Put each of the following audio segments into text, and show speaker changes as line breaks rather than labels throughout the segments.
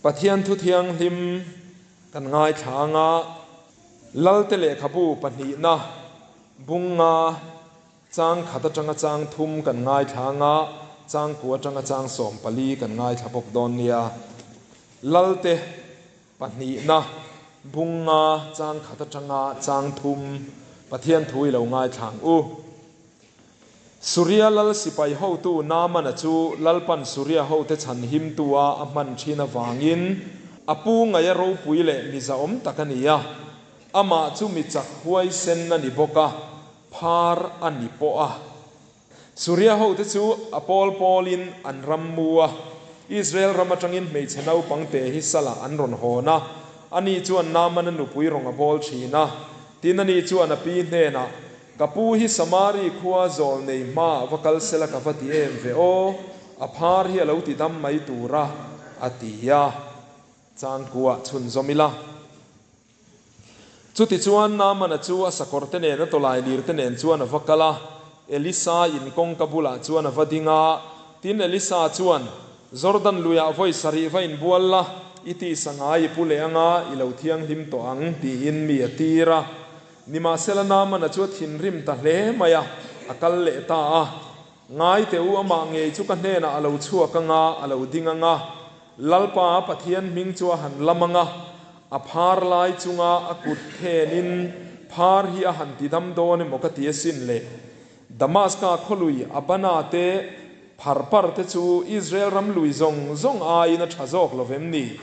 Pathian thu thianghlim kan ngaithla anga Lalte lehkhabu pahnihna bunga chang khat atanga chang thum kan ngaithla anga chang kua atanga chang 14 kan ngaithla bawk dawn nia. Lalte pahnihna bunga chang khat atanga chang thum Pathian thu i lo ngaithla ang u. Suria lal sipai hotu Naamana chu Lalpan Suria hote chhan himtua a hman thin avangin a pu ngaia ropui leh mi zahawm tak a ni a. Amah chu mi chak huaisen a ni bawk a, phar a ni pawh a. Suria hote chu a pawl pawlin an ram mu a, Israel ram atangin hmeichhe naupangte hi salah an rawn hawn a. Ani chuan Naamana nupui rawng a bawl thin a. Tin, ani chuan a pi hnenah, Ka pu hi Samari khua zawl nei hma va kal sela ka va ti em ve aw, a phar hi a lo ti dam mai tura a ti a, changkuah chhunzawm ila. Chutichuan Naamana chu a sakawrte nen a tawlai lirte nen chuan a va kal a, Elisa in kawngka bulah chuan a va ding a, tin Elisa chuan, Jordan luiah vawi sarih va inbual la, i tisa ngai i pu leh anga i lo thianghlim tawh ang, tiin mi a tir a. Nimahsela Naamana chu a thinrim ta hle mai a, a kal leh ta a. Ngai teh u, amah ngei chu ka hnenah a lo chhuak anga, a lo ding anga, Lalpa Pathian hming chu a han lam anga, a phar lai chunga a kut khenin phar hi a han ti dam dawn emaw ka ti asin le. Damaska khawlui Abana te, Pharpar te chu Israel ram lui zawng zawng aiin a tha zawk lo vem ni?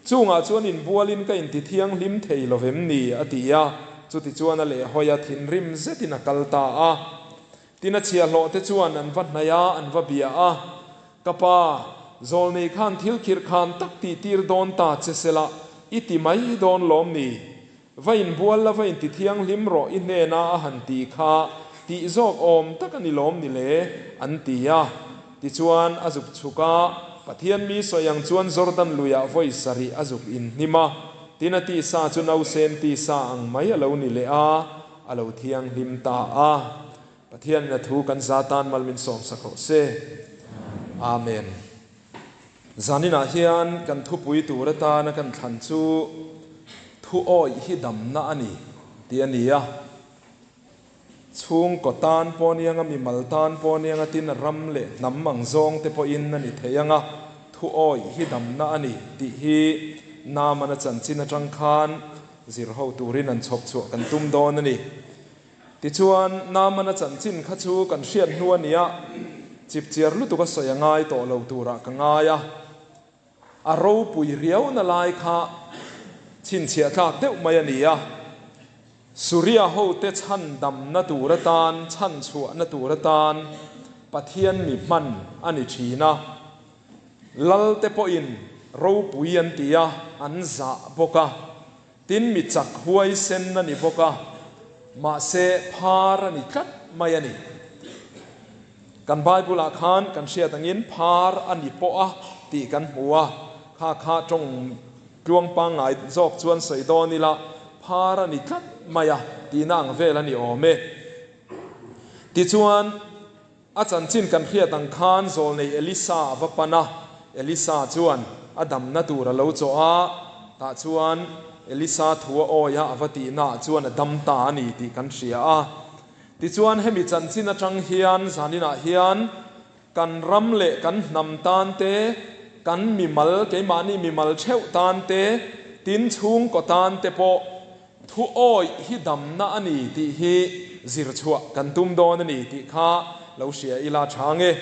Chungah chuan inbualin ka inti thianghlim thei lo vem ni? a ti a. Chutichuan a lehhawi a, thinrim zetin a kal ta a. Tin a chhiahhlawh te chuan an va hnaih a, an va bia a. Ka pa, zawlnei khan thil khirh khan tak tih tir dawn ta che sela, i ti mai dawn lawm ni? Va inbual la, va inti thianghlim rawh i hnena a han ti kha tih zawk awm tak a ni lawm ni le? an ti a. Tichuan a zuk chhuk a, Pathian mi sawi ang chuan Jordan luiah vawi sarih a zuk inhnim a, tin a tisa chu nausen tisa ang mai a lo ni leh a, a lo thianghlim ta a. Pathianin a thu kan za tan mal min sawmsak rawh se. Amen. Zaninah hian kan thupui tur atana kan thlan chu Thu awih hi damna a ni tih a ni a. Chhungkaw tan pawh aniang a, mimal tan pawh aniang a, tin a ram leh hnam ang zawng te pawhin a ni thei ang a, thu awih hi damna a ni tih hi Naamana chanchin atang khan zir ho turin an chhawp chhuah kan tum dawn a ni. Tichuan, Naamana chanchin kha chu kan hriat hnu a nia, chipchiar lutuk a sawi a ngai tawh lo turah ka ngai a. A ropui riauna lai kha chhinchhiah tlak deuh mai a ni a. Suria hote chhan damna tur atan, chhan chhuahna tur atan Pathian mi hman a ni thin a. Lalte pawhin ropui an ti a, an zah bawk a. Tin mi chak huaisen a ni bawk a, mahse phar a ni tlat mai a ni. Kan Bible-ah khan kan hriat angin phar a ni pawh a tih kan hmu a, kha kha tawng tluang pangngai zawk chuan sawi dawn ila phar a ni tlat mai a tihna ang vel a ni awm e. Tichuan. A chanchin kan hriat ang khan zawlnei Elisa a va pan a, Elisa chuan a damna tur a lo chawh a, tah chuan Elisa thu a awi a, a va tihnaah chuan a dam ta a ni tih kan hria a. Tichuan hemi chanchin atang hian zaninah hian kan ram leh kan hnam tan te, kan mimal, keimahni mimal theuh tan te, tin chhungkaw tan te pawh Thu awih hi damna a ni tih hi zir chhuah kan tum dawn a ni tih kha lo hria ila tha nge.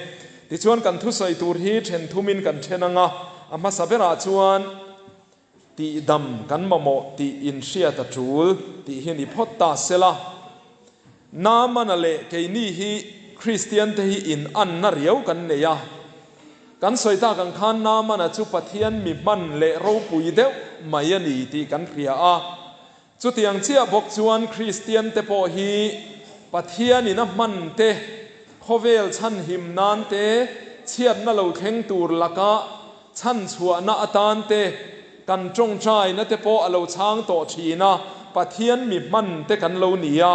Tichuan kan thusawi tur hi then thumin kan then ang a, a hmasa berah chuan tihdam kan mamawh tih inhriat a tul tih hi ni phawt ta sela. Naamana leh keini hi Kristian te hi in anna riau kan nei a. Kan sawi tak ang khan Naamana chu Pathian mi hman leh ropui deuh mai a ni tih kan hria a. Chutiang chiah bawk chuan Kristian te pawh hi Pathianin a hman te, khawvel chhanhim nan te, chhiatna lo thleng tur laka Chhanchhuahna atan te, kan tawngtaina te pawh a lo chhang tawh thin a, Pathian mi hman te kan lo ni a,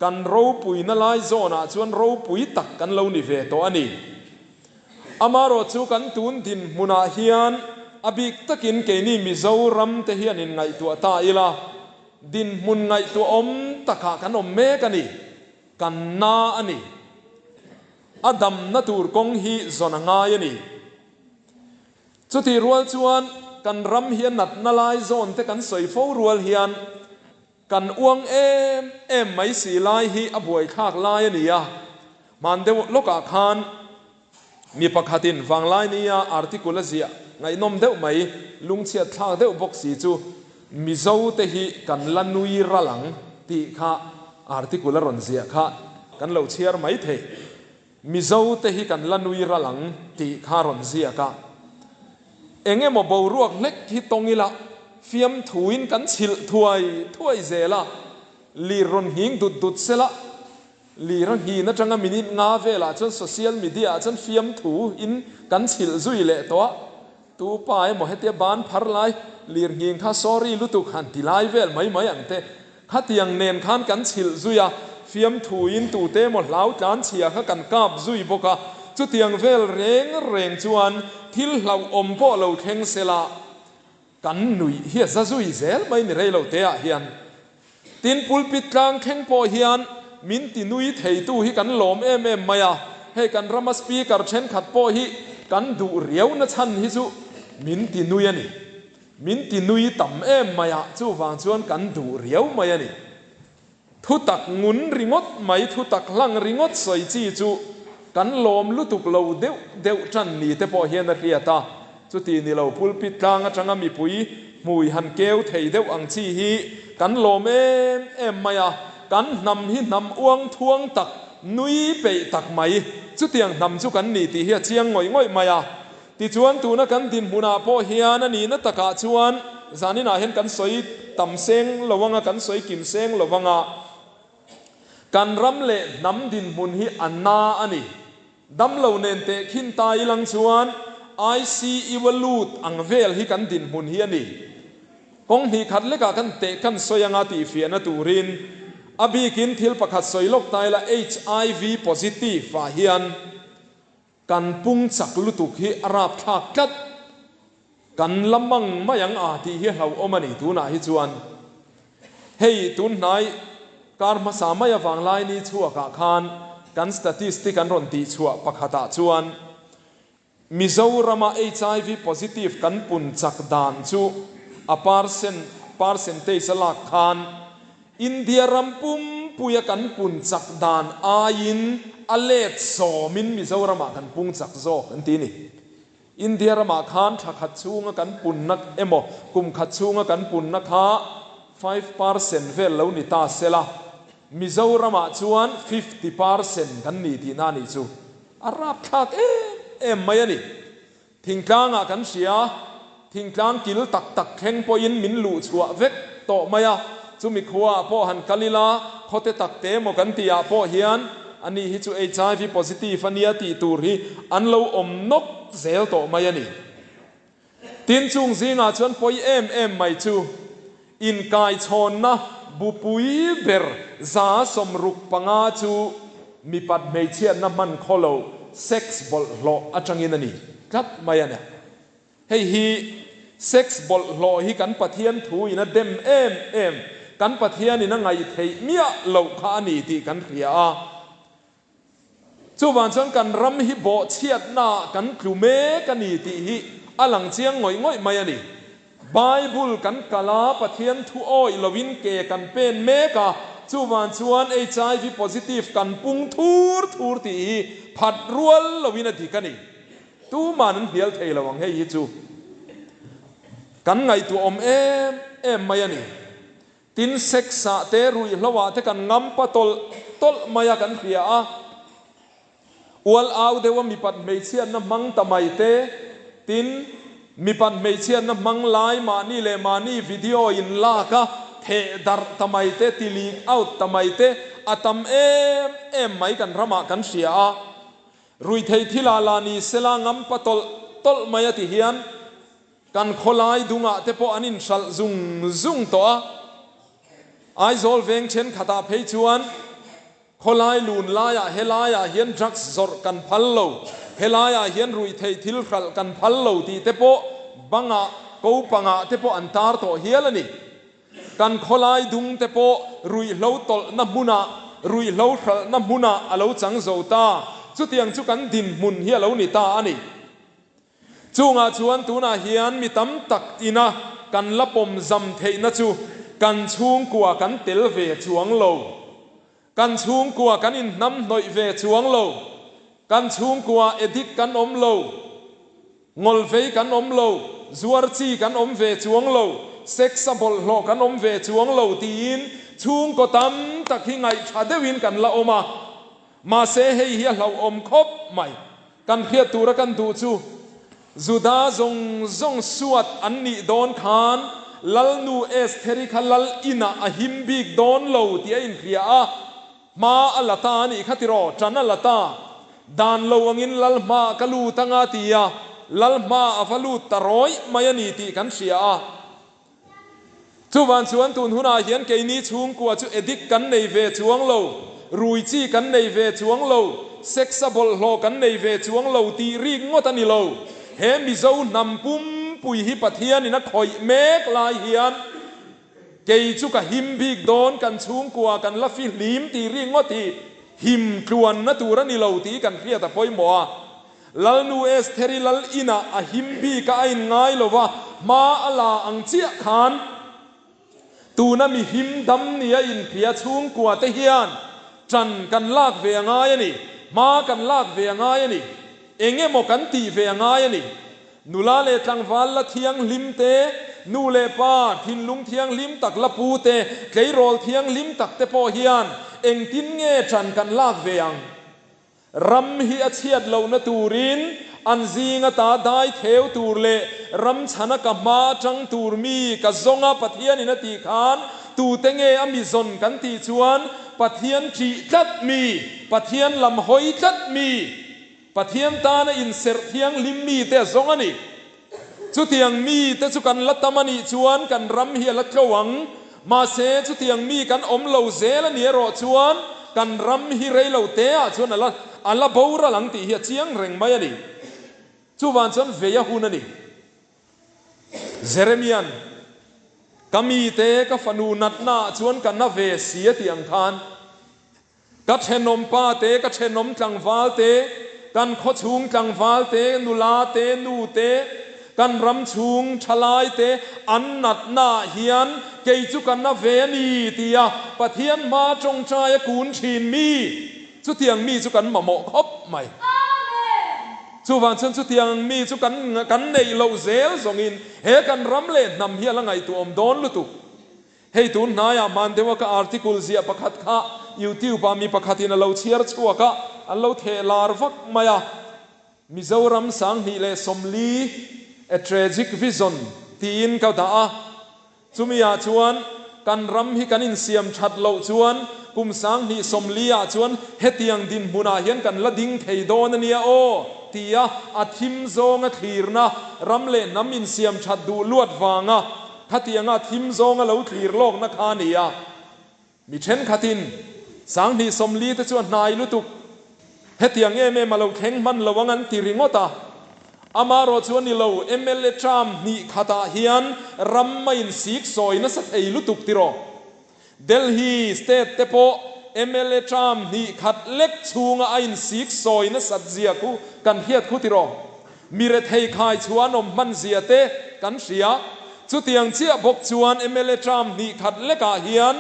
kan ropuina lai zawnah chuan ropui tak kan lo ni ve tawh a ni. Amarawh chu kan tun dinhmunah hian a bik takin keini Mizoram te hian inngaihtuah ta ila, dinhmun ngaihtuahawm takah kan awm mek a ni, kan na a ni. A damna tur kawng hi zawn a ngai a ni. Chutih rual chuan kan ram hi a natna lai zawn te kan sawi fo rual hian kan uang em em mai si lai hi a buaithlak lai a ni a. Hman deuh lawkah khan mi pakhatin Vanglaini-a article a ziah ngaihnawm deuh mai, lungchhiat thlak deuh bawk si chu Mizo te hi kan la nui ral ang tih kha article a rawn ziah kha kan lo chhiar mai thei. Mizo te hi kan la nui ral ang tih kha rawn ziak a. Eng emaw boruak hlek hi tawng ila fiamthuin kan chhilh thuai thuai zel a, lir rawn nghing dut dut sela, lir a nghin atanga minute nga velah chuan social media ah chuan fiamthu in kan chhilh zui leh tawh a, tu pa emaw hetia ban phar lai lir nghing kha sorry lutuk han ti lai vel mai mai ang te. Khatiang nen khan kan chhilh zui a, fiamthuin tute emaw hlau tlan chhia kha kan kap zui bawk a, chutiang vel reng reng chuan thil hlauhawm pawh lo thleng sela kan nuih hi a za zui zel mai ni rei lo te ah hian. Tin, pulpit tlang thleng pawh hian min ti nui theitu hi kan lawm em em mai a, hei kan rama speaker thenkhat pawh hi kan duh riau na chhan hi chu min ti nui a ni. Min ti nui tam em mai a, chuvang chuan kan duh riau mai a ni. Thutak ngun ringawt mai, thutak hlang ringawt sawi chi chu kan lawm lutuk lo deuh deuh tan ni te pawh hian a hriat a. Chuti ni lo pulpit tlang atanga mipui hmui han keu thei deuh ang chi hi kan lawm em em mai a, kan hnam hi hnam uang thuang tak, nui peih tak mai, chutiang hnam chu kan ni tih hi a chiang ngawih ngawih mai a. Tichuan, tuna kan dinhmunah pawh hian a nihna takah chuan zaninah hian kan sawi tam seng lo anga, kan sawi kim seng lo anga, kan ram leh hnam dinhmun hi a na a ni. Damlo nen teh khin ta ilang chuan ICU a lut ang vel hi kan dinhmun hi a ni. Kawng hnih khat lekah kan teh kan sawi anga tihfiahna turin a bikin thil pakhat sawi lawk ta ila HIV positive ah hian, Kan pung chak lutuk hi a rapthlak tlat. Kan la mang mai ang a tih hi hlauhawm a ni tunah hi chuan. Hei tun hnai kar hmasa mai avang lai ni chhuakah khan kan statistic an rawn tih chhuah pakhatah chuan Mizorama HIV positive kan pun chak dan chu a percent percentage a lak khan India ram pumpuia kan pun chak dan aiin a let sawmin Mizoramah kan pung chak zawk an ti a ni. India ramah khan thla khat chhunga kan punna emaw kum khat chhunga kan punna kha 5% vel lo ni ta sela, Mizoramah chuan 50% kan ni tihna a nih chu. A rapthlak em em mai a ni. Thingtlangah kan hria, thingtlang kil tak tak thleng pawhin min luh chhuah vek tawh mai a, chumi khuaah pawh han kal ila, khawte tak te emaw kan tihah pawh hian ani hi chu HIV positive a nia tih tur hi an lo awm nawk zel tawh mai a ni. Tin, chung zingah chuan pawi em em mai chu inkaichhawnna bupui ber 65 chu mipat hmeichhiatna hman khaw lo sex bawlhhlawh atangin a ni tlat mai a ni. Hei hi sex bawlhhlawh hi kan Pathian thu in a dem em em, kan Pathian in a ngaihtheih miah loh kha a ni tih kan hria a. Chuvang chuan kan ram hi bawhchhiatnaah kan tlu mek a ni tih hi a lang chiang ngawih ngawih mai a ni. Bible kan kal a, Pathian thu awih loin ke kan pen mek a, chuvang chuan HIV positive kan pung thur thur tih hi phat rual loin a dik a ni. Tuman an hnial thei lo ang hei hi chu kan ngaihtuah awm em em mai a ni. Tin, sex-ah te, ruihhlo-ah te kan ngampa tawlh tawlh mai a kan hria a. Ual au deuha mipat hmeichhiatna hmang ta mai te, tin, mipat hmeichhiatna hmang lai mahni leh mahni video in lak a theh darh ta mai te, ti leak out ta mai te a tam em em mai kan ramah kan hria a. Ruihtheih thilah lah ni sela ngampa tawlh tawlh mai a ti hian Kan khawlai dungah te pawh an inhralh zung zung tawh a, Aizawl veng thenkhatah phei chuan khawlai lun laiah helaiah hian drugs zawrh kan phal lo, helaiah hian ruihtheih thil hralh kan phal lo tih te pawh bangah, ko pangah te pawh an tar tawh hial a ni. Kan khawlai dung te pawh ruihhlo tawlhna hmunah, ruihhlo hralhna hmunah a lo chang zo ta. Chutiang chu kan dinhmun hi a lo ni ta a ni. Chungah chuan tunah hian mi tam tak ina kan la pawm zam theihna chu kan chhungkua kan tel ve chuang lo. Kan chhungkua kan inhnamhnawih ve chuang lo. Kan chhungkua edik kan awm lo. Ngawlvei kan awm lo. Zuar chi kan awm ve chuang lo. Sex a bawlhhlawh kan awm ve chuang lo tiin chhungkaw tam tak hi ngaihtha deuhin kan la awm a. Mahse hei hi a hlauhawm khawp mai. Kan hriat tura kan duh chu Juda zawng zawng suat an nih dawn khan Lalnu Estheri kha lal inah a him bik dawn lo tih a inhria a, hma a la ta a nih kha tiraw, ṭan a la ta. Dan lo angin lal hmaah ka lut anga ti a, lal hmaah a va lut ta rawih mai a ni tih kan hria a. Chuvan chuan tun hunah hian keini chhungkua chu addict kan nei ve chuang lo, rui chi kan nei ve chuang lo, sex a bawlhhlawh kan nei ve chuang lo tih rik ngawt a ni lo. He Mizo hnam pumpui hi Pathianin a khawih mek lai hian kei chu ka him bik dawn, kan chhungkua kan la fihlim tih rik ngawt hi him tluanna tur a ni lo tih kan hriat a pawimawh a. Lalnu Estheri lal inah a him bik a a inngai lo va, hma a la ang chiah khan tuna mi him dam nia inhria chhungkua te hian ṭan kan lak ve a ngai a ni, hma kan lak ve a ngai a ni, eng emaw kan tih ve a ngai a ni. Nula leh tlangval la thianghlim te, nu leh pa thinlung thianghlim tak la pu te, tleirawl thianghlim tak te pawh hian engtin nge ṭan kan lak ve ang? Ram hi a chhiat lohna turin an zinga ta dai theu tur leh ram chhana ka hma atang tur mi ka zawnga Pathianin a tih khan tute nge a mi zawn kan tih chuan Pathian ṭih tlat mi, Pathian lam hawi tlat mi, Pathian tana inserh thianghlim mite a zawng a ni. Chutiang mite chu kan la tam a nih chuan kan ram hi a la tlo ang. Mahse, chutiang mi kan awm lo zel a ni erawh chuan kan ram hi rei lo teah chuan a la a la boral ang tih hi a chiang reng mai a ni. Chuvang chuan vei a hun a ni. Jeremia'n, Ka mite, ka fanu natnaah chuan ka na ve si a tih ang khan, Ka thenawm pa te, ka thenawm tlangval te, kan khawchhung tlangval te, nula te, nu te, kan ram chhung thalai te an natna ah hian kei chu ka na ve a ni tia Pathian hma tawngtai a kun thin mi, chutiang mi chu kan mamawh khawp mai. Chuvang chuan chutiang mi chu kan kan neih loh zel zawngin he kan ram leh hnam hi a la ngaihtuahawm dawn lutuk. Hei tun hnaiah hman deuha ka article ziah pakhat kha YouTube ah mi pakhatin a lo chhiar chhuak a, an lo theh lar vak mai a. Mizoram 2040, A Tragic Vision tiin ka dah a. Chumi ah chuan kan ram hi kan insiam that loh chuan kum 2040 ah chuan hetiang dinhmunah hian kan la ding thei dawn a nia aw tia a thim zawnga thlirna ram leh hnam insiam that duh luat vanga Khatianga thim zawnga lo thlir lawkna kha a ni a, mi thenkhatin 2040 te chu a hnai lutuk, hetiang em em a lo thleng hman lo ang an ti ringawt a. Amaherawh chu a ni lo, mla term hnih khatah hian ram a insik sawi nasa thei lutuk tiraw? Delhi state te pawh mla term hnih khat lek chhunga a insik sawi nasat zia khu kan hriat khu tiraw? Mi rethei khai chuan awm hman zia te kan hria. Chutiang chiah bawk chuan mla term hnih khat lekah hian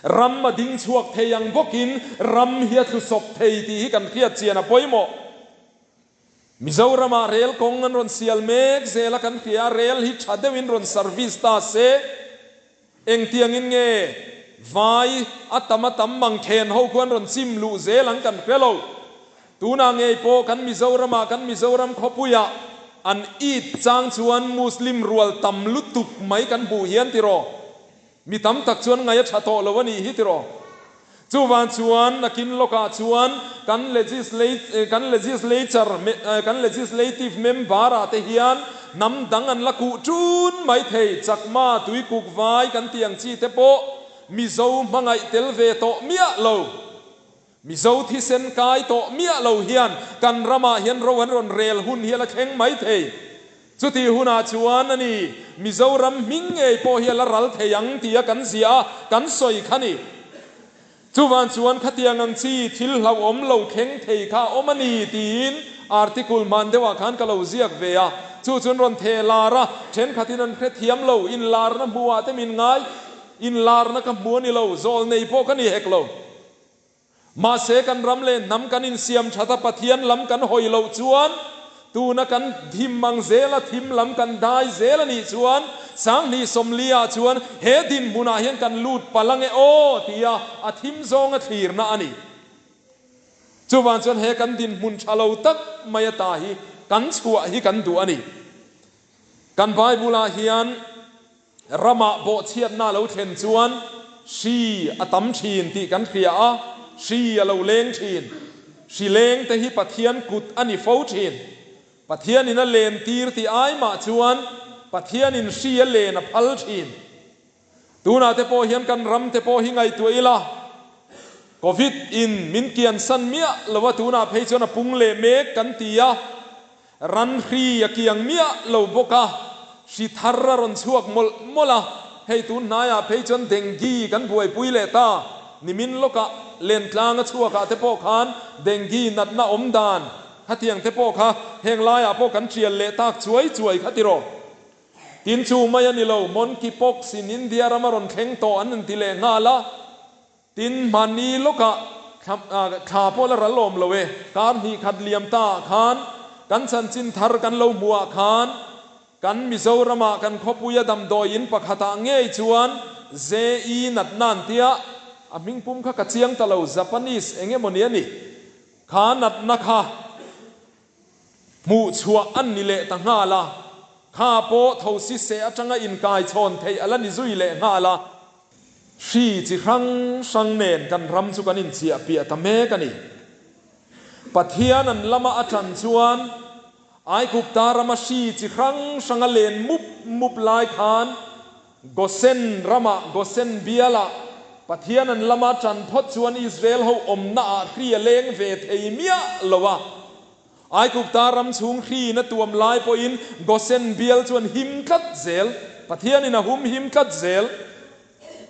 ram a ding chhuak thei ang bawkin ram hi a tlusawp thei tih hi kan hriat chian a pawimawh. Mizoramah rel kawng an rawn sial mek zel a kan hria a, rel hi tha deuhin rawn service ta se, engtiangin nge vai a tam a tam mangkhen ho khuan rawn chim luh zel ang kan hre lo. Tunah ngei pawh kan Mizoramah kan Mizoram khawpuiah an it chang chuan Muslim rual tam lutuk mai kan hmuh hian tiraw? Mi tam tak chuan ngaih a tha tawh lo a nih hi tiraw? Chuvang chuan nakin lawkah chuan kan legislate kan legislature kan legislative member ah te hian hnam dang an la kuh tun mai thei, Chakma, Tuikuk, Vai kan tih ang chi te pawh Mizo hmangaih tel ve tawh miah lo. Mizo thisen kai tawh miah lo hian kan ramah hian ro an rawn rel hun hi a la thleng mai thei. Chutih hunah chuan a ni, Mizoram hming ngei pawh hi a la ral thei ang tia kan ziah a, kan sawi kha ni. Chuvan chuan khatiang ang chi thil hlauhawm lo thleng thei kha a awm a ni tiin article hman deuhah khan ka lo ziak ve a. Chu chuan rawn theh lar a, thenkhatin an hrethiam lo, inlarna hmuhah te min ngai, inlarna ka hmu a ni lo, zawlnei pawh ka ni hek lo. Mahse kan ram leh hnam kan insiam that a Pathian lam kan hawi loh chuan tuna kan thim ang zela thim lam kan dai zel a nih chuan Sanghnih Sawmliah chuan he dinhmunah hian kan lut palh ange aw tia a thim zawnga thlirna a ni. Chuvang chuan he kan dinhmun tha lo tak mai ata hi kan chhuah hi kan duh a ni. Kan Bible-ah hian Ramah bawhchhiatna a lo thlen chuan hri a tam thin tih kan hria a, hri a lo leng thin. Hri leng te hi Pathian kut a ni fo thin. Pathianin a len tir tih ai mah chuan Pathianin hri a len a phal thin. Tunah te pawh hian kan ram te pawh hi ngaihtuah ila, Covid in min kiansan miah lo a, tunah phei chuan a pung leh mek kan ti a, Ran hri a kiang miah lo bawk a, hri thar a rawn chhuak mawlh mawlh a, hei tun hnaiah phei chuan dengue kan buaipui leh ta, nimin lawkah Lentlanga chhuakah te pawh khan dengue natna awm dan khatiang te pawh kha heng laiah pawh kan tial leh tak chuai chuai kha tiraw. Tin chu mai a ni lo, monkey pox in India ram a rawn thleng tawh an inti leh nghal a. Tin, hmanni lawkah thla pawh la ral awm lo e, kar hnih khat liam ta ah khan kan chanchin thar kan lo hmuh ah khan kan Mizoramah kan khawpuia damdawi in pakhatah ngei chuan JE natna an tia, a hmingpum kha ka chiang ta lo, Japanese eng emawni a ni, kha natna kha hmuh chhuah an ni leh ta nghal a, kha pawh thosi seh atanga inkaichhawn theih a la ni zui leh nghal a. Hri chi hrang hrang nen kan ram chu kan inchiah piah ta mek a ni. Pathian an lama a tan chuan Aigupta rama hri chi hrang hrang a len mup mup lai khan Gosen ramah, Gosen bialah, Pathian an lama a tan phawt chuan Israel ho awmna ah hri a leng ve thei miah lo a. Aigupta ram chhung hriin a tuam lai pawhin Gosen bial chuan him tlat zel, Pathianin a hum him tlat zel.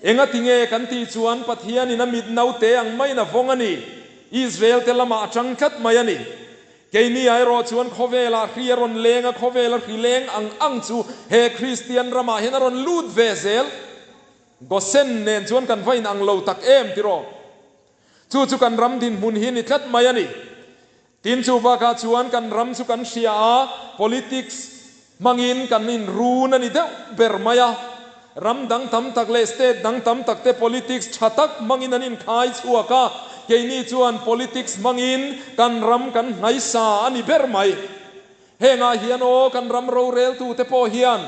Engati nge kan tih chuan Pathianin a mit naute ang maiin a vawng a ni. Israel te lamah a tang tlat mai a ni. Keini ah erawh chuan khawvelah hri a rawn leng a, khawvela hri leng ang ang chu he Kristian ramah hian a rawn lut ve zel. Gosen nen chuan kan va inang lo tak em tiraw? Chu chu kan ram dinhmun hi ni tlat mai a ni. Tin chu bakah chuan kan ram chu kan hria a, politics hmangin kan inrun a ni deuh ber mai a. Ram dang tam tak leh state dang tam tak te politics tha tak hmangin an inkhai chhuak a, keini chuan politics hmangin kan ram kan hnaisa a ni ber mai. Hengah hian aw kan ram roreltute pawh hian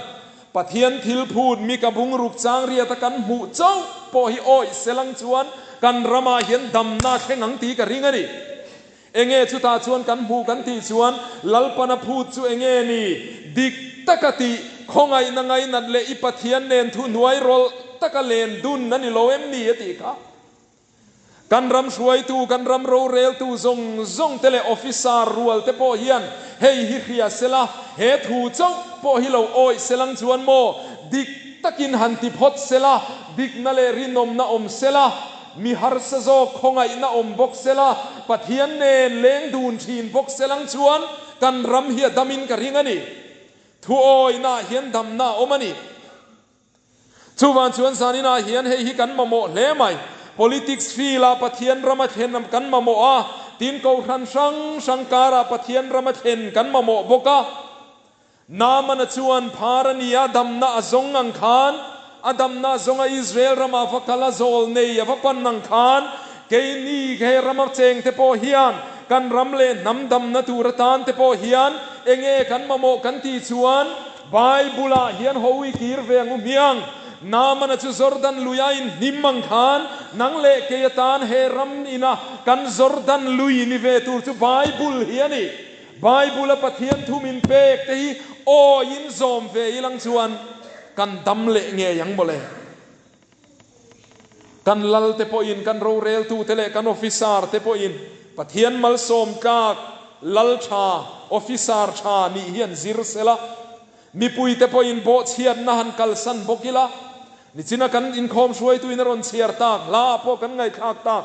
Pathian thil phut mi ka bungruk chang riata kan hmuh chauh pawh hi awih selang chuan kan ramah hian damna thleng ang tih ka ring a ni. Enge chutah chuan kan hmuh kan tih chuan Lalpana phut chu enge ni? Dik taka tih, khawngaihna ngainat leh i Pathian nen thuhnuai rawlh taka len dun a ni lo em ni a tih kha. Kan ram hruaitu, kan ram roreltu zawng zawng te leh officer rual te pawh hian hei hi hria sela, he thu chauh pawh hi lo awih selang chuan maw dik takin han ti phawt sela, dikna leh rinawmna awm sela, mi harsa zawk khawngaihna awm bawk sela, Pathian nen leng dun thin bawk selang chuan kan ram hi a damin ka ring a ni. Thuawihnaah hian damna a awm a ni. Chuvang chuan zaninah hian hei hi kan mamawh hle mai. Politics field-ah Pathian rama thlen kan mamawh a, tin kohhran hrang hrang karah Pathian rama thlen kan mamawh bawk a. Naamana chuan phar a ni a, damna a zawng ang khan, a damna a zawnga Israel rama va kal a zawl nei a va pan ang khan, keini he rama chengte pawh hian kan ram leh hnam damna tur atan te pawh hian enge kan mamawh kan tih chuan, Bible-ah hian hawi kir ve ang u hmiang. Naamana chu Jordan lui a inhnim ang khan, nang leh kei atan he ram ina kan Jordan lui ni ve tur chu Bible hi a ni. Bible-a Pathian thu min pek te hi awiin zawm ve ilang chuan kan dam leh ngei ang mawle. Kan lal te pawhin, kan roreltu te leh kan officer te pawhin Pathian malsawm tlak lal tha, officer tha nih hi an zir sel a. Mipuite pawhin bawhchhiatna han kalsan bawk ila, nichina kan inkhawm hruaituin a rawn chhiar tak, hlaah pawh kan ngaihthlak tak.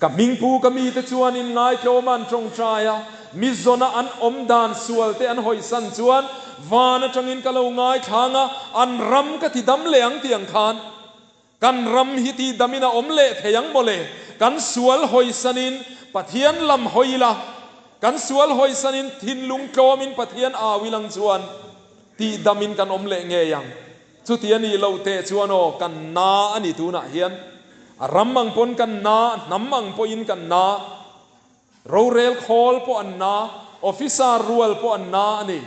Ka hmingpu ka mite chuan inngaitlawma an tawngtai a, mi zawna an awm dan sualte an hawisan chuan van atangin ka lo ngaithlang a, an ram ka ti dam leh ang tih ang khan kan ram hi ti damin a awm leh thei ang mawle. Kan sual hawisanin Pathian lam hawi ila, kan sual hawisanin thinlung tlawmin Pathian au ilang chuan ti damin kan awm leh ngei ang. Chuti a nih loh teh chuan aw, kan na a ni tunah hian. A ram ang pawn kan na, hnam ang pawhin kan na, rorel khawl pawh an na, officer rual pawh an na a ni.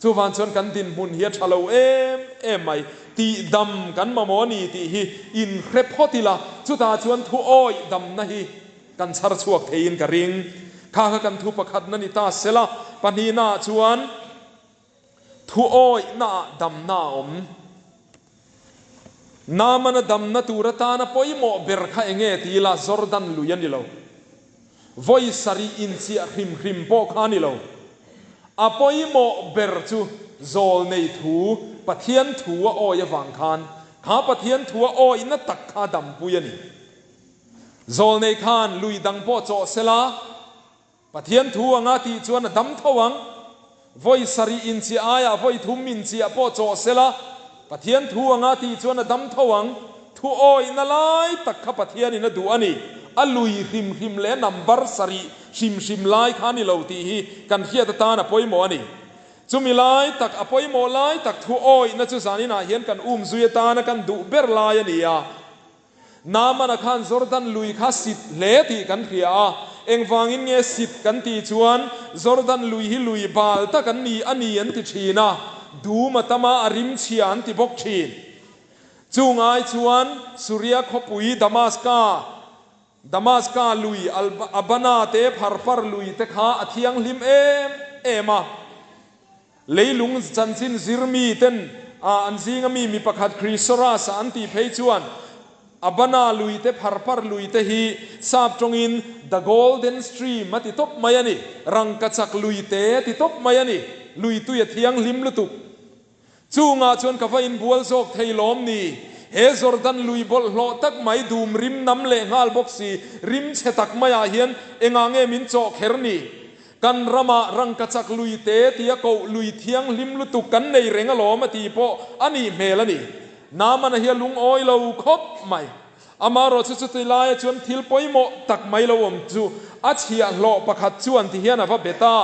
Chuvang chuan kan dinhmun hi a tha lo em em mai. Tihdam kan mamawh a ni tih hi inhre phawt ila, chutah chuan thu awih damna hi kan chhar chhuak theiin ka ring. Kha kha kan thu pakhatna ni ta sela, pahnihnaah chuan, Thu awihnaah damna a awm. Naamana damna tur atana pawimawh ber kha eng nge ti ila Jordan lui a ni lo. Vawi sarih inchiah hrim hrim pawh kha a ni lo. A pawimawh ber chu zawlnei thu, Pathian thu a awi avang khan kha Pathian thu a awihna tak kha a dampui a ni. Zawlnei khan lui dang pawh chawh sela, Pathian thu anga tih chuan a dam tho ang. Vawi sarih inchiah aiah vawi thum inchiah pawh chawh sela, Pathian thu anga tih chuan a dam tho ang. Thu awihna lai tak kha Pathianin a duh a ni. A lui hrim hrim leh number sarih hrim hrim lai kha a ni lo tih hi kan hriat atan a pawimawh a ni. Chumi lai tak, a pawimawh lai tak thu awihna chu zaninah hian kan umzui atana kan duh ber lai a ni a. Naamana khan Jordan lui kha sit hle tih kan hria a, engvangin nge sit kan tih chuan Jordan lui hi lui bal tak an ni a ni an ti thin a, dum a tam a, a rim chhia an ti bawk thin. Chung ai chuan Suria khawpui Damaska, Damaska lui Abana te Pharpar lui te kha a thianghlim em em a. Leilung chanchin zirmi ten a an zinga mi mi pakhat Chrysoras a an tih phei chuan Abana lui te Pharpar lui te hi sap tawngin The Golden Stream a ti tawp mai a ni, rangkachak lui te a ti tawp mai a ni, lui tui a thianghlim lutuk. Chungah chuan ka va inbual zawk thei lawm ni? He Jordan lui bawlhhlawh tak mai dum rim nam leh nghal bawk si, rim chhe tak maiah hian engah nge min chawh kher ni? Kan ramah rangkachak lui te tia koh lui thianghlim lutuk kan nei reng alawm a ti pawh a nih hmel a ni. Naamana hi a lungawi lo khawp mai. Amaherawh chu chuti laia chuan thil pawimawh tak mai lo awm chu a chhiahhlawh pakhat chuan ti hian a va bet a,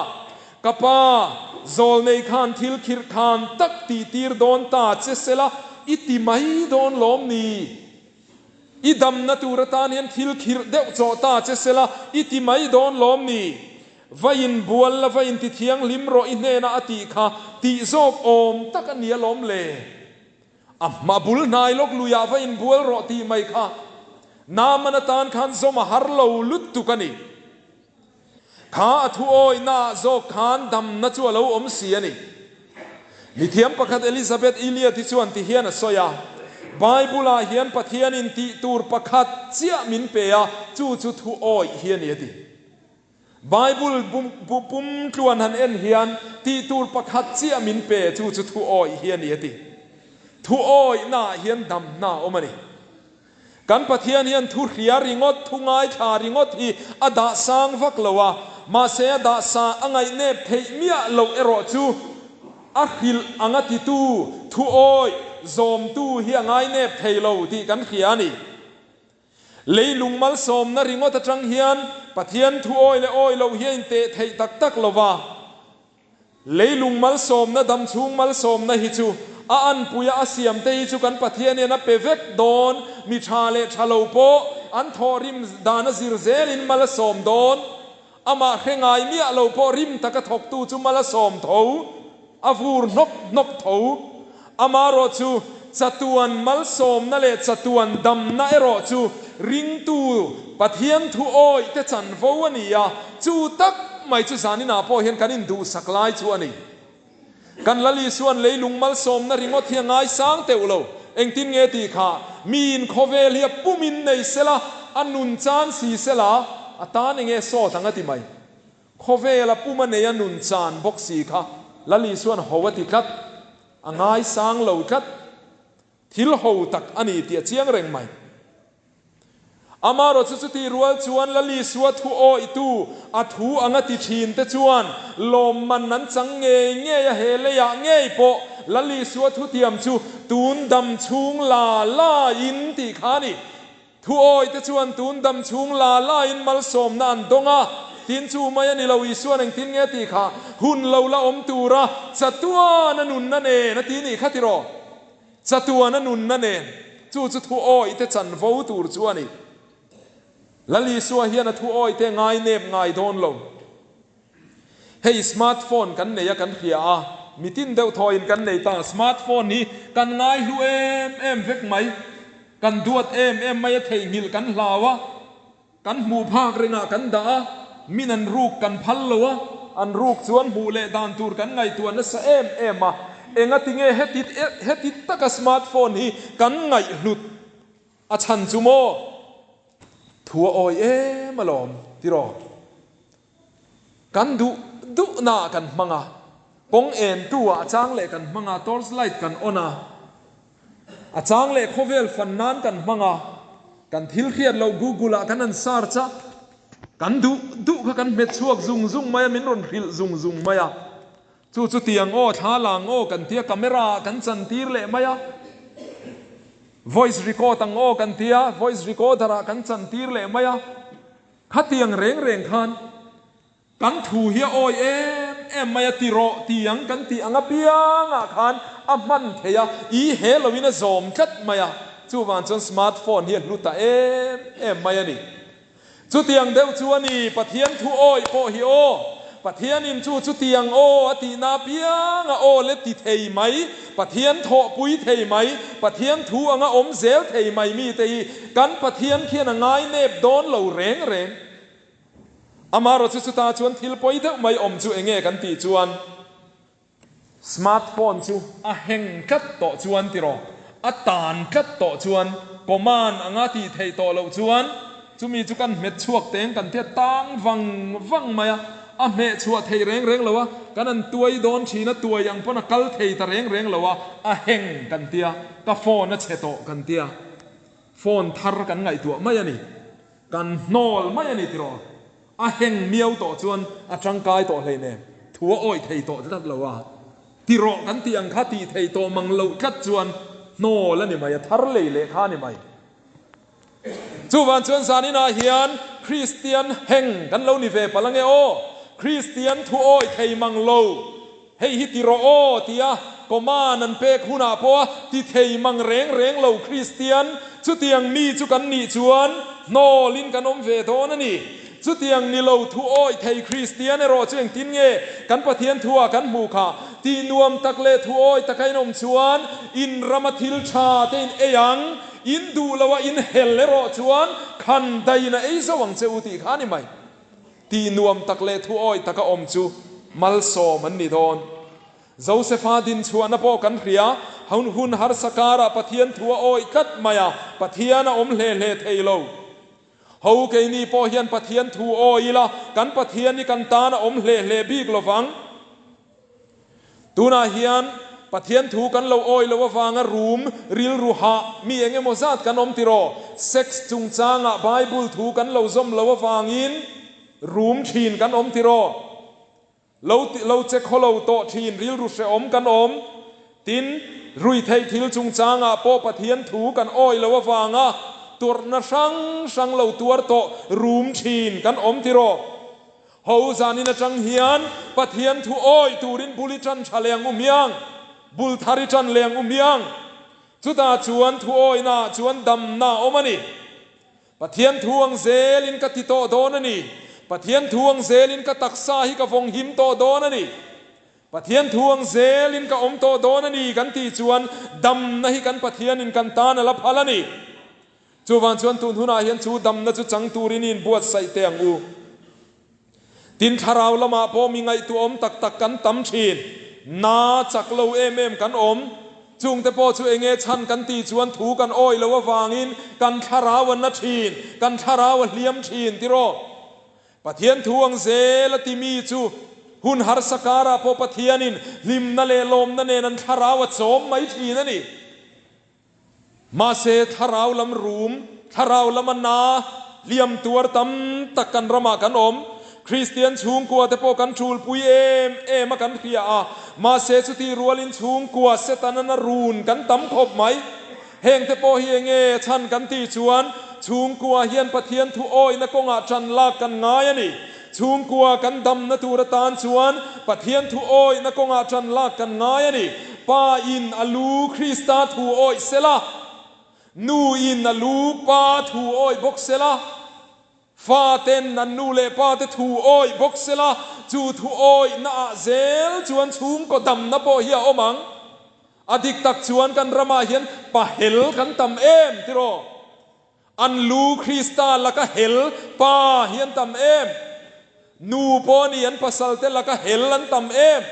Ka pa, zawlnei khan thil khirh khan tak tih tir dawn ta che sela i ti mai dawn lawm ni? I damna tur atan hian thil khirh deuh chawh ta che sela i ti mai dawn lawm ni? Va inbual la, va inti thianghlim rawh i hnena a tih kha tih zawk awm tak a ni alawm le. A hma bul hnai lawk luiah va inbual rawh tih mai kha Naaman atan khan zawm a har lo lutuk a ni. Kha a thu awihnaah zawk khan damna chu a lo awm si a ni. Mithiam pakhat Elizabeth Elliot hi chuan ti hian a sawi a, Bible-ah hian Pathianin tih tur pakhat chiah min pe a, chu chu thu awih hi a ni a ti. Bible bu pum tluan han en hian tih tur pakhat chiah min pe, chu chu thu awih hi a ni a ti. Thu awihnaah hian damna a awm a ni. Kan Pathian hian thu hria ringawt, thu ngaithla ringawt hi a dah sang vak lo a, mahse a dah sa a ngaihnep theih miah loh erawh chu a hrilh anga titu, thu awih, zawmtu hi a ngainep thei lo tih kan hria a ni. Leilung malsawmna ringawt atang hian Pathian thu awih leh awih loh hi a inteh theih tak tak lo va. Leilung malsawmna, damchhung malsawmna hi chu a anpuia a siamte hi chu kan Pathian hian a pe vek dawn, mi tha leh tha lo pawh an thawhrim dan a zir zelin mal a sawm dawn, amah hre ngai miah lo pawh rim taka thawktu chu mal a sawm tho, a vur hnawk hnawk tho. Amaherawh chu chatuan malsawmna leh chatuan damna erawh chu ringtu Pathian thu awih te chanvo a ni a, chu tak mai chu zaninah pawh hian kan induhsak lai chu a ni. Kan Lal Isuan leilung malsawmna ringawt hi a ngaisang teuh lo. Engtin nge tih kha? Miin khawvel hi a pumin nei sela, a nun chan si sela, a tan enge sawt ang a ti mai. Khawvela puma nei a nun chan bawk si kha. Lal Isua'n ho a ti tlat, a ngaisang lo tlat. Thil ho tak a ni tih a chiang reng mai. Amaherawh chu chutih rual chuan Lal Isua thu awihtu, a thu anga ti thin te chuan lawmman an chang ngei ngei a, he leiah ngei pawh Lal Isua thutiam chu tun dam chhung la la in tih kha a ni. Thu awih te chuan tun dam chhung la la in malsawmna an dawng a, tin chu mai a ni lo, Isua'n engtin nge tih kha hun lo la awm tura chatuan a nunna nen a ti nih kha tiraw? Chatuan a nunna nen chu chu thu awih te chanvo tur chu a ni. Lal Isua hian a thu awih te ngai nep ngai dawn lo. Hei smart phone kan nei a kan hria a, mitin deuh thawiin kan nei ta. Smart phone hi kan ngai hlu em em vek mai, kan duat em em mai a theihnghilh kan hlau a. Kan hmuh phak ringah kan dah a, min an ruk kan phal lo a, an ruk chuan hmuh leh dan tur kan ngaihtuah nasa em em a, engati nge heti heti taka smartphone hi kan ngaihhlut a chhan chu maw? Thu a awi em alawm tiraw? Kan duh duhnaah kan hmang a, kawng entu ah a chang leh kan hmang a, torch light kan on a, a chang leh khawvel fan nan kan hmang a, kan thil hriat loh Google ah kan han search a, kan duh duh kha kan hmet chhuak zung zung mai a, min rawn hrilh zung zung mai a, chu chu tiang aw, thla lang aw kan tia, camera ah kan chan tir leh mai a, voice record ang aw kan tia, voice recorder ah kan chan tir leh mai a. Khatiang reng reng khan kan thu hi a awi em em mai a, ti rawh ti ang kan tih ang apiangah khan a hman thei a, i he loin a zawm tlat mai a, chuvang chuan smart phone hi a hlu ta em em mai a ni. Chutiang deuh chu a ni, Pathian thu awi pawh hi aw, Pathianin chu chutiang aw a tihna apianga aw le ti thei mai, Pathian thawhpui thei mai, Pathian thu anga awm zel thei mai mite hi kan Pathian khian a ngainep dawn lo reng reng. Amaherawh chu chutah chuan thil pawi deuh mai awm chu enge kan tih chuan, Smart phone chu a heng tlat tawh chuan tiraw, a tan tlat tawh chuan command anga tih theih tawh loh chuan chumi chu kan hmet chhuak teng kan tia tang vang vang mai a, a hmeh chhuah theih reng reng lo a, kan an tuai dawn thin a, tuai ang pawn a kal thei ta reng reng lo a, a heng kan tia, ka phone a chhe tawh kan tia, phone thar kan ngaihtuah mai a ni, kan hnawl mai a ni tiraw. A heng miau tawh chuan a tangkai tawh hleinem, thu a awih thei tawh tlat lo a, ti rawh kan tih ang kha tih thei tawh mang loh tlat chuan hnawl a ni mai, a thar lei leh kha a ni mai. Chuvang chuan zaninah hian Kristian heng kan lo ni ve palh ange aw, Kristian thu awih thei mang lo, Hei hi ti rawh aw tia command an pek hunah pawha ti thei mang reng reng lo Kristian, chutiang mi chu kan nih chuan hnawlin kan awm ve dawn a ni. Chutiang ni lo thu awih thei Kristian erawh chu engtin nge kan Pathian thuah kan hmuh kha? Tih nuam tak leh thu awih taka in awm chuan in rama thil tha te in ei ang, in duh loha in hel erawh chuan khan daiin a ei zo ang che u tih kha a ni mai. Tih nuam tak leh thu awih taka awm chu malsawm an ni dawn. Josefa dinchhuahna pawh kan hria, hun hun harsa karah Pathian thu a awih tlat mai a, Pathian a awm hle hle thei lo. Ho keini pawh hian Pathian thu awih ila, kan Pathian hi kan tan a awm hle hle bik lo vang. Tunah hian Pathian thu kan lo awih loh avanga rum rilru hah mi eng emaw zat kan awm tiraw? Sex chungchangah Bible thu kan lo zawm loh avangin rum thin kan awm tiraw? Lo lo che khaw lo tawh thin rilru hrehawm kan awm. Tin, ruihtheih thil chungchangah pawh Pathian thu kan awih loh avanga tuarna hrang hrang lo tuar tawh rum thin kan awm tiraw? Ho zanin atang hian Pathian thu awih turin bul i tan tha leng u miang, bul thar i tan leng u miang. Chutah chuan thu awihnaah chuan damna a awm a ni. Pathian thu ang zelin ka ti tawh dawn a ni. Pathian thu ang zelin ka taksa hi ka vawng him tawh dawn a ni. Pathian thu ang zelin ka awm tawh dawn a ni kan tih chuan damna hi kan Pathianin kan tan a la phal a ni. Chuvang chuan tun hunah hian chu damna chu chang turin i inbuatsaih teh ang u. Tin, thlarau lamah pawh mi ngaihtuahawm tak tak kan tam thin. Na chak lo em em kan awm. Chungte pawh chu enge chhan kan tih chuan thu kan awih loh avangin kan thlarau a na thin, kan thlarau a hliam thin tiraw? Pathian thu ang zel a ti mi chu. Hun harsa karah pawh Pathianin hlimna leh lawmna nen an thlarau a chawm mai thin a ni. Mahse, thlarau lam rum, thlarau lama na, hliam tuar tam tak kan ramah kan awm. Kristian chhungkua te pawh kan tulpui em em a kan hria a, mahse chutih rualin chhungkua Setana run kan tam khawp mai. Heng te pawh hi enge chhan kan tih chuan chhungkua hian Pathian thu awihna kawngah ṭan lak kan ngai a ni. Chhungkua kan damna tur atan chuan Pathian thu awihna kawngah ṭan lak kan ngai a ni. Pa in a lu Krista thu awih sela, nu in a lu Pa thu awih bawk sela, fa ten an nu leh pa te thu awih bawk sela, chu thu awihna ah zel chuan chhungkaw damna pawh hi a awm ang. A dik tak chuan kan ramah hian pa hel kan tam em tiraw? An lu Krista laka hel pa hi an tam em? Nu pawh a ni an pasalte laka hel an tam em?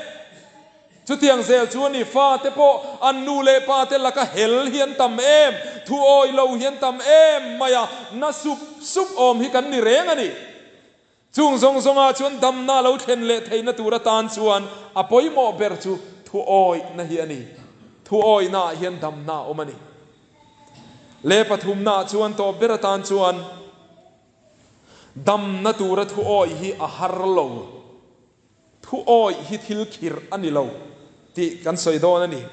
Chutiang zel chu a ni fate pawh an nu leh pate laka hel hi an tam em? Thu awi lo hi an tam em mai a, na sup sup awm hi kan ni reng a ni. Chung zawng zawngah chuan damna a lo thlen leh theihna tur atan chuan a pawimawh ber chu thuawihna hi a ni. Thuawihnaah hian damna a awm a ni. Leh pathumnaah chuan tawp ber atan chuan damna tura thuawih hi a har lo. Thuawih hi thil khirh a ni lo tih kan sawi dawn a ni.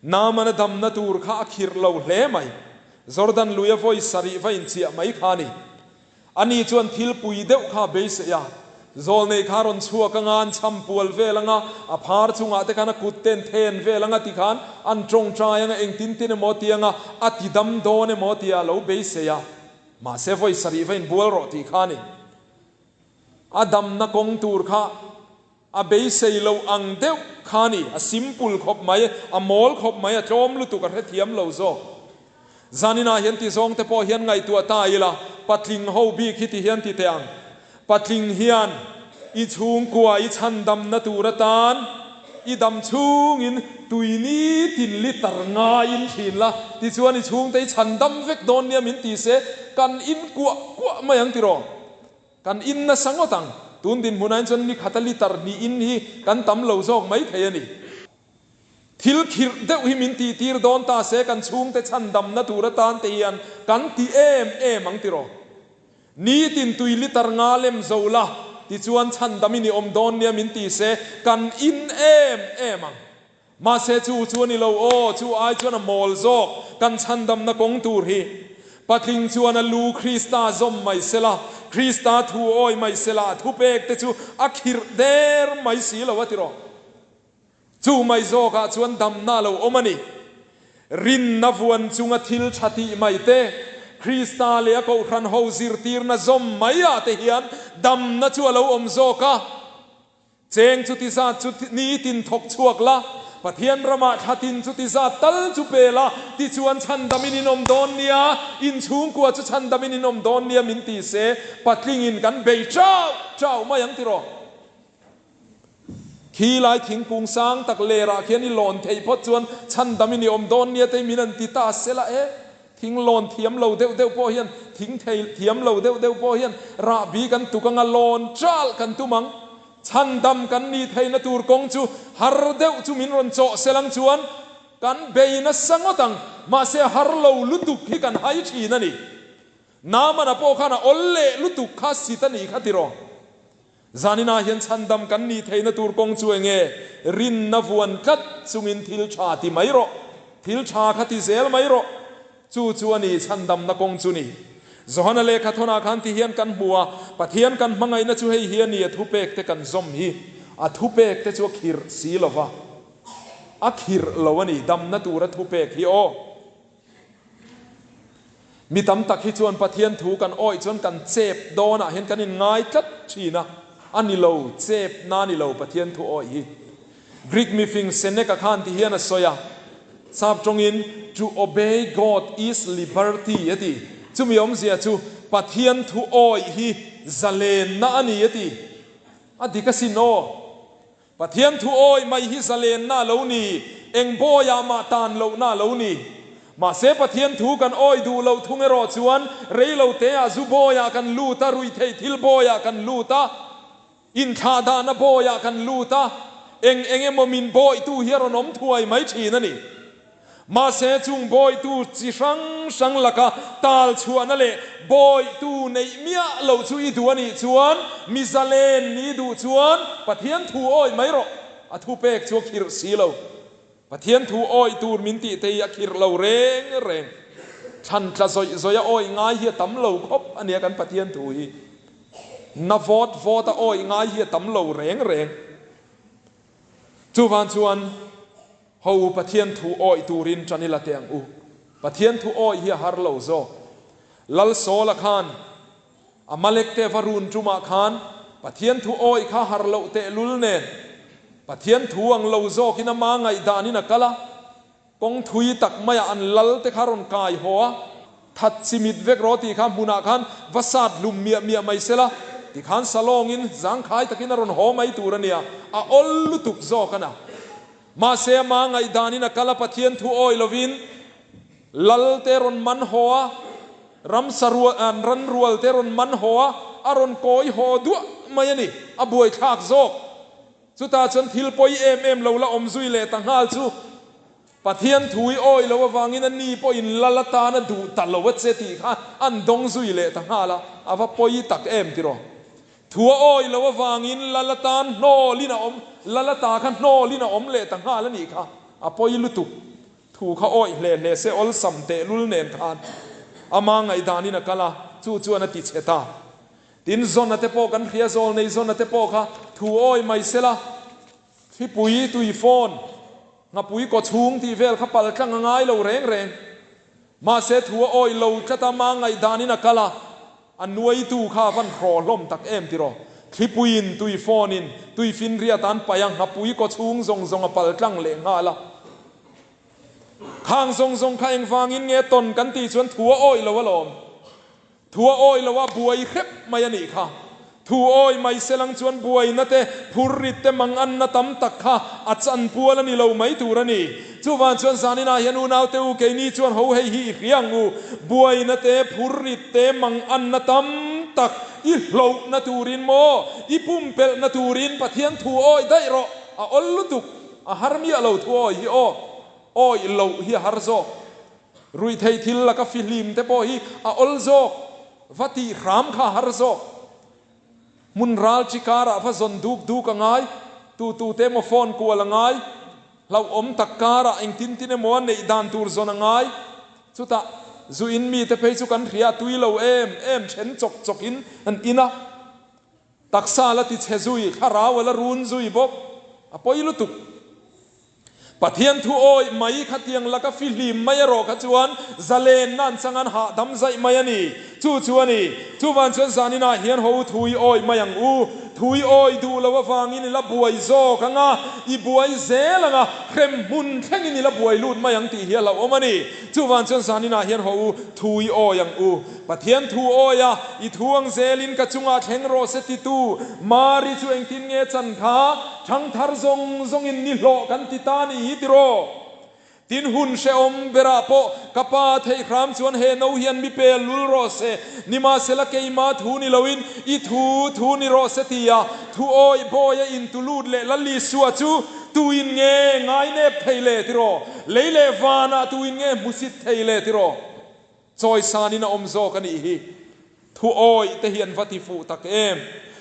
Naamana damna tur kha a khirh lo hle mai. Jordan luia vawi sarih va inchiah mai kha a ni. Ani chuan thil pui deuh kha a beisei a, Zawlnei kha a rawn chhuak anga, an chham pual vel anga, a phar chungah te khan a kut ten then vel anga ti khan an tawngtai anga, engtin tin emaw ti anga, a ti dam dawn emaw tia a lo beisei a. Mahse vawi sarih va inbual rawh tih kha a ni. A damna kawng tur kha A beisei loh ang deuh kha ni, a simple khawp mai, a mawl khawp mai, a tlawm lutuk, a hrethiam lo zawk. Zaninah hian ti zawng te pawh hian ngaihtuah ta ila, patling ho bik hi ti hian ti teh ang. Patling hian i chhungkua i chhandamna tur atan i dam chhungin tui nitin litre ngaiin thin la, tichuan i chhungte i chhandam vek dawn nia min ti se, kan inkuah kuah mai ang tiraw? Kan in nasa ngawt ang. Tun dinhmunah hian chuan ni khata litre hnih in hi kan tam lo zawk mai thei a ni. Thil khirh deuh hi min tihtir dawn ta se kan chhungte chhandamna tur atan te hian kan ti em em ang tiraw. Nitin tui litre nga lem zo la tichuan chhandam in i awm dawn nia min ti se kan in em em ang. Mahse chu chu a ni lo aw, chu ai chuan a mawl zawk kan chhandamna kawng tur hi. Patling chuan a lu Krista zawm mai sela, Krista thu awi mai sela, a thupek te chu a khirh der mai si lo a ti rawh. Chu mai zawkah chuan damna a lo awm a ni. Rinna vuan chunga thil tha tih mai te, Krista leh a kohhran ho zirtirna zawm mai ah te hian damna chu a lo awm zawk a. Cheng chuti zat chu nitin thawk chhuak la, Pathian ramah thlatin chuti zat tal chu pe la, tichuan chhandamin in awm dawn nia, in chhungkua chu chhandamin in awm dawn nia min ti se, patlingin kan bei chau chau mai ang tiraw? Khi lai thingkung sang tak lerah khian i lawn theih phawt chuan chhandamin i awm dawn nia tei min an ti ta se la e. Thing lawn thiam lo deuh deuh pawh hian, thing thei thiam lo deuh deuh pawh hian rahbi kan tuk anga lawn chal kan tum ang. Chhandam kan nih theihna tur kawng chu har deuh chu min rawn chawh sel ang chuan kan bei nasa ngawt ang. Mahse har lo lutuk hi kan hai thin a ni. Naamana pawh khan a awl leh lutuk kha sit a nih kha tiraw. Zaninah hian chhandam kan nih theihna tur kawng chu enge? Rinna vuan tlat chungin thil tha ti mai rawh. Thil tha kha ti zel mai rawh. Chu chu a ni chhandamna kawng chu ni. Johana lehkha thawnah khan ti hian kan hmu a, Pathian kan hmangaihna chu hei hi a ni, a thupek te kan zawm hi. A thupek te chu a khirh si lo va. A khirh lo a ni, damna tura thupek hi aw. Mi tam tak hi chuan Pathian thu kan awih chuan kan chep dawnah hian kan inngai tlat thin a, a ni lo, chep na ni lo Pathian thu awih hi. Greek mifing Seneca khan ti hian a sawi a, sap tawngin To obey God is liberty a ti. Chumi awmzia chu Pathian thu awih hi zalenna a ni a ti. A dik asin aw. Pathian thu awi mai hi zalenna a lo ni, eng bawiah mah tan lohna a lo ni. Mahse Pathian thu kan awi duh loh thung erawh chuan rei lo teah zu bawiah kan lut a, ruihtheih thil bawiah kan lut a. Inthlahdahna bawiah kan lut a, eng eng emaw min bawihtu hi a rawn awm thuai mai thin a ni. Mahse, chung bawihtu chi hrang hrang laka tal chhuahna leh bawihtu neih miah loh chu i duh a nih chuan, mi zalen ni duh chuan Pathian thu awih mai rawh. A thupek chu a khirh si lo. Pathian thu awih tur min tih te hi a khirh lo reng reng. Thlan tla zawih zawih a awih ngai hi a tam lo khawp a nia kan Pathian thu hi. Na vawt vawt a awih ngai hi a tam lo reng reng. Chuvang chuan ho u Pathian thu awih turin tan ila teh ang u. Pathian thu awih hi a har lo zawk. Lal Sawla khan Amalek te va run tumah khan Pathian thu awih kha har loh tehlul nen Pathian thu ang lo zawkin ama ngaihdanin a kal a. Kawng thui tak maiah an lal te kha rawn kai haw a, that chimit vek rawh tih kha hmunah khan va sat hlum miah miah mai sela, tikhan salawngin zangkhai takin a rawn haw mai tur a nia, a awl lutuk zawk a na. Mahse ama ngaihdanin a kal a Pathian thu awi lovin lal te rawn man haw a, ramsa rual ran rual te rawn man haw a, a rawn kawi haw duah mai a ni, a buaithlak zawk. Chutah chuan thil pawi em em lo la awm zui leh ta nghal chu Pathian thu i awi lo avangin a ni pawhin lal atana duh ta lo a che tih kha an dawng zui leh ta nghal a, a va pawi tak em tiraw? Thu a awi lo avangin lal atan hnawlin a awm, lal ata kha hnawlin a awm leh ta nghal a nih kha, a pawi lutuk. Thu kha awih hle hle se awlsam tehlul nen khan ama ngaihdanin a kal a, chu chuan a ti chhe ta. Tin, Zona te pawh kan hria, Zawlnei Zona te pawh kha thu awi mai sela, thlipui, tuifawn, nghapui kawchhung tih vel kha pal tlang a ngai lo reng reng. Mahse, thu a awi lo tlat a, mah ngaihdanin a kal a, a nuaitu kha a van hraw hlawm tak em tiraw? Thlipuiin, tuifawnin, tuifinriat an paih a, nghapui kawchhung zawng zawng a pal tlang leh nghal a. Khang zawng zawng kha engvangin nge tawn kan tih chuan thu a awi lo alawm. Thu a awi lo a, buai hrep mai a nih kha. Thu awi mai selang chuan buaina te, phurrit te, manganna tam tak kha a chanpual a ni lo mai tur a ni. Chuvang chuan zaninah hian unaute u keini chuan ho hei hi i hria ang u. Buaina te, phurrit te, manganna tam tak i hlohna turin maw, i pumpelhna turin Pathian thu awi daih rawh. A awl lutuk, a har miah lo thu awi hi aw. Awih loh hi a har zawk. Ruihtheih thil laka fihlim te pawh hi a awl zawk, va tih hram kha a har zawk. Hmun ral chi karah va zawn duk duk a ngai, tu tu te emaw phone kual a ngai, hlauhawm tak karah engtin tin emaw a neih dan tur zawn a ngai. Chutah zu in mite phei chu kan hria a tui lo em em then chawk chawk in an in a. Taksa la ti chhe zui, thlarau a la run zui bawk, a pawi lutuk. Pathian thu awih mai kha tiang laka fihlim mai erawh kha chuan zalenna an chang an hahdam zaih mai a ni. Chu chu a ni. Chuvan chuan zaninah hian ho thu i awih mai ang u. Thu i awih duh loh avangin i la buai zawk ang a, i buai zel ang a, hrem hmun thlengin i la buai lut mai ang tih hi a hlauhawm a ni. Chuvan chuan zaninah hian ho u thu i awih ang u. Pathian thu awih a, i thu ang zelin ka chungah thleng rawh se titu Mari chu engtin nge chan kha? Thangthar zawng zawngin ni hlawh kan ti ta ni hi tiraw? Tin hun hrehawm berah pawh ka pa theih hram chuan he no hian mi pel lul rawh se, nimahsela keima thu ni loin i thu thu ni rawh se tia thu awih bawi a intu lut leh Lalisua chu tuin nge ngainep thei le tiraw? Lei leh vanah tuin nge hmusit thei le tiraw? Chawisanin a awm zawk a nih hi. Thu awih te hi an va ti fuh tak em.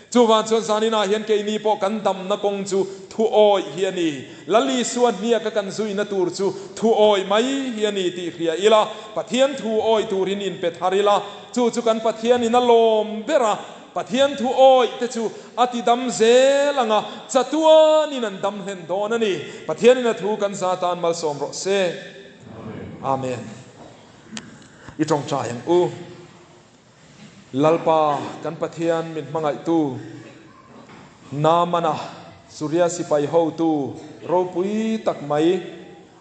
Chuvang chuan zaninah hian keini pawh kan damna kawng chu thu awih hi a ni. Lal Isua hniaka kan zuina tur chu thu awih mai hi a ni tih hria ila, Pathian thu awih turin inpe thar ila, chu chu kan Pathianin a lawm ber a, Pathian thu awih te chu a ti dam zel ang a, chatuanin an dam hlen dawn a ni. Pathianin a thu kan za tan malsawm rawh se. Amen. I tawngtai ang u. Lalpa kan Pathian min hmangaihtu, Naamana Suria sipai hotu ropui tak mai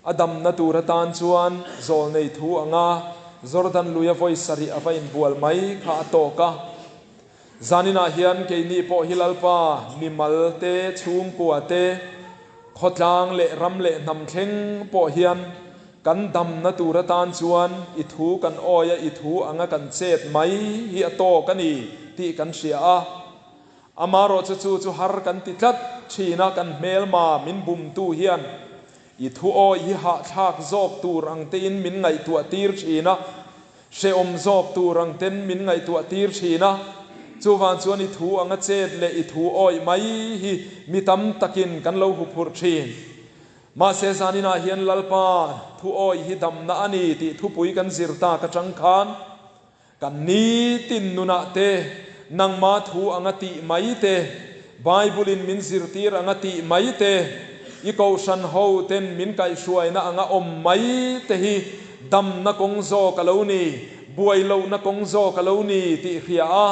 a damna tur atan chuan zawlnei thu anga Jordan luia vawi sarih a va inbual mai kha a tawk a. Zaninah hian keini pawh hi Lalpa mimal te, chhungkua te, khawtlang leh ram leh hnam thleng pawh hian Kan damna tur atan chuan i thu kan awi a, i thu anga kan chet mai hi a tawk a ni tih kan hria a. Amaherawhchu chu chu har kan ti tlat thin a, kan hmelma min bumtu hian i thu awih hi hahthlak zawk tur ang tein min ngaihtuah tir thin a, hrehawm zawk tur ang ten min ngaihtuah tir thin a. Chuvang chuan i thu anga chet leh i thu awih mai hi mi tam takin kan lo huphurh thin. Mahse zaninah hian Lalpa thu awih hi damna a ni tih thupui kan zir tak atang khan, Kan nitin nunah te, nangma thu anga tih mai te, Bible-in min zirtir anga tih mai te, i kohhran ho ten min kaihhruaina anga awm mai te hi damna kawng zawk a lo ni, buai lohna kawng zawk a lo ni tih hria a,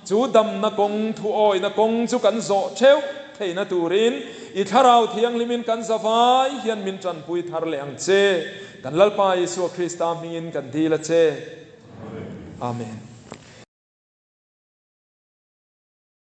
chu damna kawng, thuawina kawng chu kan zawh theuh theihna turin i Thlarau Thianghlimin kan zavai hian min tanpui thar leh ang che. Kan Lalpa Isua Krista hmingin kan dil a che. Amen.